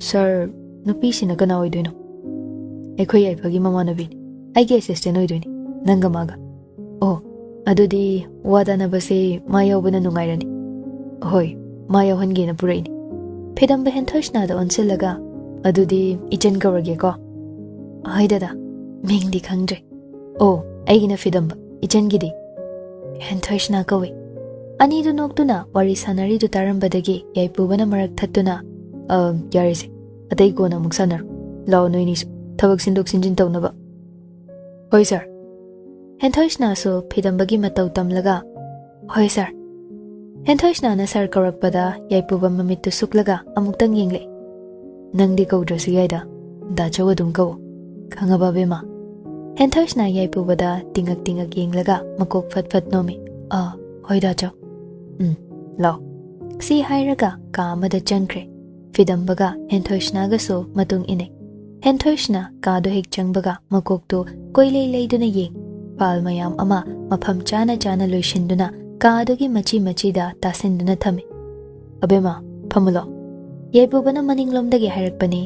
"ꯁꯥꯔ, ꯅꯨꯄꯤꯁꯤꯅ ꯀꯅꯥ ꯑꯣꯏꯗꯣꯏꯅꯣ?" "ꯑꯩꯈꯣꯏ ꯌꯥꯏꯐꯒꯤ ꯃꯃꯥꯟꯅꯕꯤꯅꯤ꯫ ꯑꯩꯒꯤ ꯑꯦꯁꯤꯁꯇꯦꯟ ꯑꯣꯏꯗꯣꯏꯅꯤ, ꯅꯪꯒ ꯃꯥꯒ꯫" "ꯑꯣ, ꯑꯗꯨꯗꯤ ꯋꯥ ꯇꯥꯅꯕꯁꯦ ꯃꯥ ꯌꯥꯎꯕꯅ ꯅꯨꯡꯉꯥꯏꯔꯅꯤ꯫" "ꯍꯣꯏ, ꯃꯥ ꯌꯥꯎꯍꯟꯒꯦꯅ ꯄꯨꯔꯛꯏꯅꯤ꯫" ꯐꯤꯗꯝꯕ ꯍꯦꯟꯊꯣꯏꯁꯅꯥꯗ ꯑꯣꯟꯁꯤꯜꯂꯒ, "ꯑꯗꯨꯗꯤ ꯏꯆꯟ ꯀꯧꯔꯒꯦꯀꯣ?" "ꯍꯣꯏ ꯗꯗꯥ, ꯃꯤꯡꯗꯤ ꯈꯪꯗ꯭ꯔꯦ꯫" "ꯑꯣ, ꯑꯩꯒꯤꯅ ꯐꯤꯗꯝꯕ, ꯏꯆꯟꯒꯤꯗꯤ?" "ꯍꯦꯟꯊꯣꯏꯁꯅꯥ ꯀꯧꯏ꯫" ꯑꯅꯤꯗꯨ ꯅꯣꯛꯇꯨꯅ ꯋꯥꯔꯤ ꯁꯥꯟꯅꯔꯤꯗꯨ ꯇꯥꯔꯝꯕꯗꯒꯤ ꯌꯥꯏꯄꯨꯕꯅ ꯃꯔꯛ ꯊꯠꯇꯨꯅ, "ꯑ, ꯌꯥꯔꯦꯁꯦ, ꯑꯇꯩ ꯀꯣꯟꯅ ꯑꯃꯨꯛ ꯁꯥꯟꯅꯔꯣ꯫ ꯂꯥꯛꯑꯣ ꯅꯣꯏꯅꯤꯁꯨ, ꯊꯕꯛ ꯁꯤꯟꯗꯣꯛ ꯁꯤꯟꯖꯤꯟ ꯇꯧꯅꯕ꯫" "ꯍꯣꯏ ꯁꯥꯔ꯫" ꯍꯦꯟꯊꯣꯏꯁꯅꯥꯁꯨ ꯐꯤꯗꯝꯕꯒꯤ ꯃꯇꯧ ꯇꯝꯂꯒ, "ꯍꯣꯏ ꯁꯥꯔ꯫" ꯍꯦꯟꯊꯣꯏꯁꯅꯥꯅ ꯁꯥꯔ ꯀꯧꯔꯛꯄꯗ ꯌꯥꯏꯄꯨꯕ ꯃꯃꯤꯠꯇꯨ ꯁꯨꯛꯂꯒ ꯑꯃꯨꯛꯇꯪ ꯌꯦꯡꯂꯛꯏ꯫ "ꯅꯪꯗꯤ ꯀꯧꯗ꯭ꯔꯁꯨ ꯌꯥꯏꯗ, ꯗꯥꯆꯧ ꯑꯗꯨꯝ ꯀꯧ꯫ ꯈꯪꯉꯕ ꯕꯦꯝꯃ?" ꯍꯦꯟꯊꯣꯏꯁꯅꯥ ꯌꯥꯏꯄꯨꯕꯗ ꯇꯤꯉꯛ ꯇꯤꯉꯛ ꯌꯦꯡꯂꯒ ꯃꯀꯣꯛ ꯐꯠ ꯐꯠ ꯅꯣꯝꯃꯤ꯫ "ꯑꯥ, ꯍꯣꯏ ꯗꯥꯆꯧ꯫ ꯎꯝ, ꯂꯥꯛꯑꯣ꯫" ꯁꯤ ꯍꯥꯏꯔꯒ ꯀꯥ ꯑꯃꯗ ꯆꯪꯈ꯭ꯔꯦ꯫ ꯐꯤꯗꯝꯕꯒ ꯍꯦꯟꯊꯣꯏꯁꯅꯥꯒꯁꯨ ꯃꯇꯨꯡ ꯏꯟꯅꯩ꯫ ꯍꯦꯟꯊꯣꯏꯁꯅ ꯀꯥꯗꯣ ꯍꯦꯛ ꯆꯪꯕꯒ ꯃꯀꯣꯛꯇꯨ ꯀꯣꯏꯂꯩ ꯂꯩꯗꯨꯅ ꯌꯦꯡ, ꯐꯥꯏꯜ ꯃꯌꯥꯝ ꯑꯃ ꯃꯐꯝ ꯆꯥꯅ ꯆꯥꯅ ꯂꯣꯏꯁꯤꯟꯗꯨꯅ ꯀꯥꯗꯨꯒꯤ ꯃꯆꯤ ꯃꯆꯤꯗ ꯇꯥꯁꯤꯟꯗꯨꯅ ꯊꯝꯃꯤ꯫ "ꯑꯕꯦꯝꯃ, ꯐꯝꯃꯨꯂꯣ," ꯌꯥꯏꯄꯨꯕꯅ ꯃꯅꯤꯡꯂꯣꯝꯗꯒꯤ ꯍꯥꯏꯔꯛꯄꯅꯤ꯫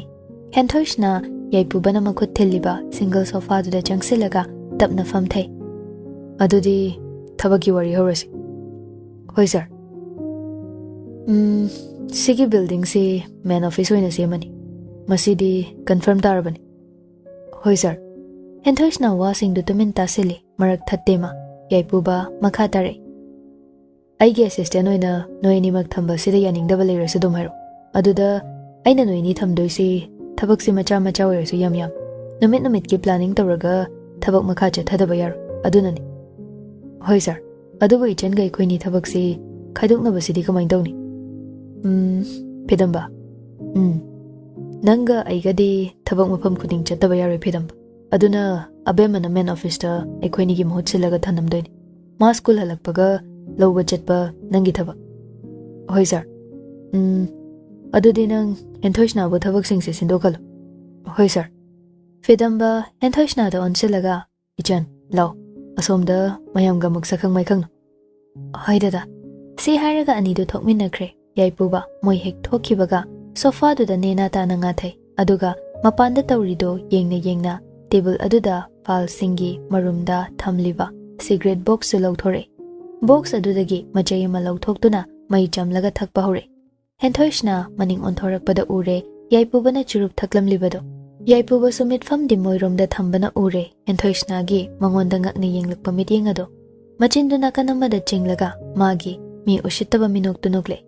ꯍꯦꯟꯊꯣꯏꯁꯅ ꯌꯥꯏꯄꯨꯕꯅ ꯃꯈꯨꯠ ꯊꯤꯜꯂꯤꯕ ꯁꯤꯡꯒꯜ ꯁꯣꯐꯥꯗꯨꯗ ꯆꯪꯁꯤꯜꯂꯒ ꯇꯞꯅ ꯐꯝꯊꯩ꯫ "ꯑꯗꯨꯗꯤ ꯊꯕꯛꯀꯤ ꯋꯥꯔꯤ ꯍꯧꯔꯁꯤ꯫" "ꯍꯣꯏ ꯁꯥꯔ꯫ ꯎꯝ, ꯁꯤꯒꯤ ꯕꯤꯜꯗꯤꯡꯁꯤ ꯃꯦꯟ ꯑꯣꯐꯤꯁ ꯑꯣꯏꯅ ꯁꯦꯝꯃꯅꯤ꯫ ꯃꯁꯤꯗꯤ ꯀꯟꯐꯥꯔꯝ ꯇꯥꯔꯕꯅꯤ꯫" "ꯍꯣꯏ ꯁꯥꯔ꯫" ꯍꯦꯟꯊꯣꯏꯁꯅ ꯋꯥꯁꯤꯡꯗꯨ ꯇꯨꯃꯤꯟ ꯇꯥꯁꯤꯜꯂꯤ꯫ ꯃꯔꯛ ꯊꯠꯇꯦ ꯃꯥ꯫ ꯌꯥꯏꯄꯨꯕ ꯃꯈꯥ ꯇꯥꯔꯛꯏ꯫ "ꯑꯩꯒꯤ ꯑꯦꯁꯤꯁꯇꯦꯟ ꯑꯣꯏꯅ ꯅꯣꯏ ꯑꯅꯤꯃꯛ ꯊꯝꯕꯁꯤꯗ ꯌꯥꯅꯤꯡꯗꯕ ꯂꯩꯔꯁꯨ ꯑꯗꯨꯝ ꯍꯥꯏꯔꯛꯑꯣ꯫ ꯑꯗꯨꯗ ꯑꯩꯅ ꯅꯣꯏ ꯑꯅꯤ ꯊꯝꯗꯣꯏꯁꯤ ꯊꯕꯛꯁꯤ ꯃꯆꯥ ꯃꯆꯥ ꯑꯣꯏꯔꯁꯨ ꯌꯥꯝ ꯌꯥꯝ ꯅꯨꯃꯤꯠ ꯅꯨꯃꯤꯠꯀꯤ ꯄ꯭ꯂꯥꯅꯤꯡ ꯇꯧꯔꯒ ꯊꯕꯛ ꯃꯈꯥ ꯆꯠꯊꯗꯕ ꯌꯥꯔꯣꯏ꯫ ꯑꯗꯨꯅꯅꯤ꯫" "ꯍꯣꯏ ꯁꯥꯔ꯫ ꯑꯗꯨꯕꯨ ꯏꯆꯟꯒ ꯑꯩꯈꯣꯏꯅꯤ ꯊꯕꯛꯁꯤ ꯈꯥꯏꯗꯣꯛꯅꯕꯁꯤꯗꯤ ꯀꯃꯥꯏꯅ ꯇꯧꯅꯤ?" "ꯎꯝ, ꯐꯤꯗꯝꯕ꯫ ꯎꯝ, ꯅꯪꯒ ꯑꯩꯒꯗꯤ ꯊꯕꯛ ꯃꯐꯝ ꯈꯨꯗꯤꯡ ꯆꯠꯇꯕ ꯌꯥꯔꯣꯏ ꯐꯤꯗꯝꯕ꯫ ꯑꯗꯨꯅ ꯑꯕꯦꯝꯃꯅ ꯃꯦꯟ ꯑꯣꯐꯤꯁꯇ ꯑꯩꯈꯣꯏꯅꯤꯒꯤ ꯃꯍꯨꯠ ꯁꯤꯜꯂꯒ ꯊꯝꯂꯝꯗꯣꯏꯅꯤ꯫ ꯃꯥ ꯁ꯭ꯀꯨꯜ ꯍꯜꯂꯛꯄꯒ ꯂꯧꯕ ꯆꯠꯄ ꯅꯪꯒꯤ ꯊꯕꯛ꯫" "ꯍꯣꯏ ꯁꯥꯔ꯫" "ꯎꯝ, ꯑꯗꯨꯗꯤ ꯅꯪ ꯍꯦꯟꯊꯣꯏꯁꯅꯥꯕꯨ ꯊꯕꯛꯁꯤꯡꯁꯦ ꯁꯤꯟꯗꯣꯛꯍꯜꯂꯣ꯫" "ꯍꯣꯏ ꯁꯥꯔ꯫" ꯐꯤꯗꯝꯕ ꯍꯦꯟꯊꯣꯏꯁꯅꯥꯗ ꯑꯣꯟꯁꯤꯜꯂꯒ, "ꯏꯆꯟ, ꯂꯥꯎ, ꯑꯁꯣꯝꯗ ꯃꯌꯥꯝꯒ ꯑꯃꯨꯛ ꯁꯛꯈꯪ ꯃꯥꯏꯈꯪꯅꯧ꯫" "ꯍꯣꯏ ꯗꯗꯥ꯫" ꯁꯤ ꯍꯥꯏꯔꯒ ꯑꯅꯤꯗꯨ ꯊꯣꯛꯃꯤꯟꯅꯈ꯭ꯔꯦ꯫ ꯌꯥꯏꯄꯨꯕ ꯃꯣꯏ ꯍꯦꯛ ꯊꯣꯛꯈꯤꯕꯒ ꯁꯣꯐꯥꯗꯨꯗ ꯅꯦꯅꯥ ꯇꯥꯅ ꯉꯥꯊꯩ, ꯑꯗꯨꯒ ꯃꯄꯥꯟꯗ ꯇꯧꯔꯤꯗꯣ ꯌꯦꯡꯅ ꯌꯦꯡꯅ ꯇꯦꯕꯜ ꯑꯗꯨꯗ ꯐꯥꯏꯜꯁꯤꯡꯒꯤ ꯃꯔꯨꯝꯗ ꯊꯝꯂꯤꯕ ꯁꯤꯒꯔꯦꯠ ꯕꯣꯛꯁꯁꯨ ꯂꯧꯊꯣꯔꯛꯏ꯫ ꯕꯣꯛꯁ ꯑꯗꯨꯗꯒꯤ ꯃꯆꯩ ꯑꯃ ꯂꯧꯊꯣꯛꯇꯨꯅ ꯃꯩ ꯆꯝꯂꯒ ꯊꯛꯄ ꯍꯧꯔꯛꯏ꯫ ꯍꯦꯟꯊꯣꯏꯁꯅ ꯃꯅꯤꯡ ꯑꯣꯟꯊꯣꯔꯛꯄꯗ ꯎꯔꯦ ꯌꯥꯏꯄꯨꯕꯅ ꯆꯨꯔꯨꯞ ꯊꯛꯂꯝꯂꯤꯕꯗꯣ꯫ ꯌꯥꯏꯄꯨꯕꯁꯨ ꯃꯤꯠꯐꯝꯗꯤ ꯃꯣꯏꯔꯣꯝꯗ ꯊꯝꯕꯅ ꯎꯔꯦ ꯍꯦꯟꯊꯣꯏꯁꯅꯥꯒꯤ ꯃꯉꯣꯟꯗ ꯉꯛꯅ ꯌꯦꯡꯂꯛꯄ ꯃꯤꯠꯌꯦꯡ ꯑꯗꯣ꯫ ꯃꯆꯤꯟꯗꯨ ꯅꯥꯀꯟ ꯑꯃꯗ ꯆꯤꯡꯂꯒ ꯃꯥꯒꯤ ꯃꯤ ꯎꯁꯤꯠꯇꯕ ꯃꯤꯅꯣꯛꯇꯨ ꯅꯣꯛꯂꯦ꯫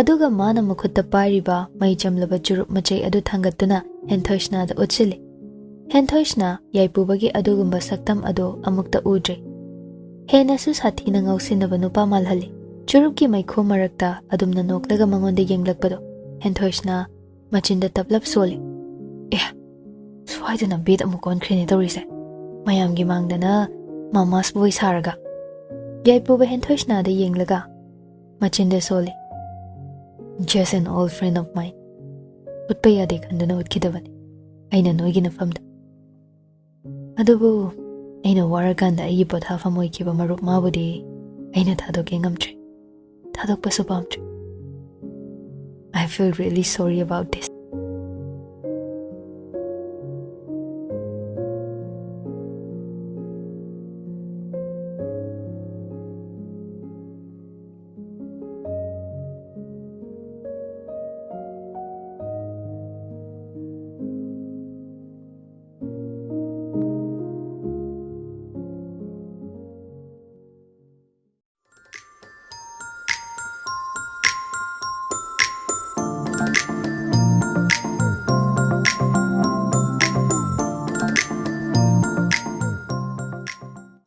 ꯑꯗꯨꯒ ꯃꯥꯅ ꯃꯈꯨꯠꯇ ꯄꯥꯏꯔꯤꯕ ꯃꯩ ꯆꯝꯂꯕ ꯆꯨꯔꯨꯞ ꯃꯆꯩ ꯑꯗꯨ ꯊꯥꯡꯒꯠꯇꯨꯅ ꯍꯦꯟꯊꯣꯏꯁꯅꯥꯗ ꯎꯠꯁꯤꯜꯂꯤ꯫ ꯍꯦꯟꯊꯣꯏꯁꯅꯥ ꯌꯥꯏꯄꯨꯕꯒꯤ ꯑꯗꯨꯒꯨꯝꯕ ꯁꯛꯇꯝ ꯑꯗꯨ ꯑꯃꯨꯛꯇ ꯎꯗ꯭ꯔꯤ꯫ ꯍꯦꯟꯅꯁꯨ ꯁꯥꯊꯤꯅ ꯉꯥꯎꯁꯤꯟꯅꯕ ꯅꯨꯄꯥ ꯃꯥꯜꯍꯜꯂꯤ꯫ ꯆꯨꯔꯨꯞꯀꯤ ꯃꯩꯈꯨ ꯃꯔꯛꯇ ꯑꯗꯨꯝꯅ ꯅꯣꯛꯂꯒ ꯃꯉꯣꯟꯗ ꯌꯦꯡꯂꯛꯄꯗꯣ ꯍꯦꯟꯊꯣꯏꯁꯅꯥ ꯃꯆꯤꯟꯗ ꯇꯞꯂꯞ ꯁꯣꯜꯂꯤ꯫ "ꯑꯦ, ꯁ꯭ꯋꯥꯏꯗꯅ ꯕꯦꯠ ꯑꯃꯨꯛ ꯑꯣꯟꯈ꯭ꯔꯦꯅꯦ ꯇꯧꯔꯤꯁꯦ꯫ ꯃꯌꯥꯝꯒꯤ ꯃꯥꯡꯗꯅ ꯃꯃꯥꯁ ꯕꯣꯏ ꯁꯥꯔꯒ꯫" ꯌꯥꯏꯄꯨꯕ ꯍꯦꯟꯊꯣꯏꯁꯅꯥꯗ ꯌꯦꯡꯂꯒ ꯃꯆꯤꯟꯗ ꯁꯣꯜꯂꯤ꯫ "Just an old friend of mine꯫ ꯎꯠꯄ ꯌꯥꯗꯦ ꯈꯟꯗꯨꯅ ꯎꯠꯈꯤꯗꯕꯅꯤ꯫ ꯑꯩꯅ ꯅꯣꯏꯒꯤ ꯅꯐꯝꯗ꯫ ꯑꯗꯨꯕꯨ ꯑꯩꯅ ꯋꯥꯔꯀꯥꯟꯗ ꯑꯩꯒꯤ ꯄꯣꯊꯥꯐꯝ ꯑꯣꯏꯈꯤꯕ ꯃꯔꯨꯞ ꯃꯥꯕꯨꯗꯤ ꯑꯩꯅ ꯊꯥꯗꯣꯛꯀꯦ ꯉꯝꯗ꯭ꯔꯦ, ꯊꯥꯗꯣꯛꯄꯁꯨ ꯄꯥꯝꯗ꯭ꯔꯦ꯫ I feel really sorry about this.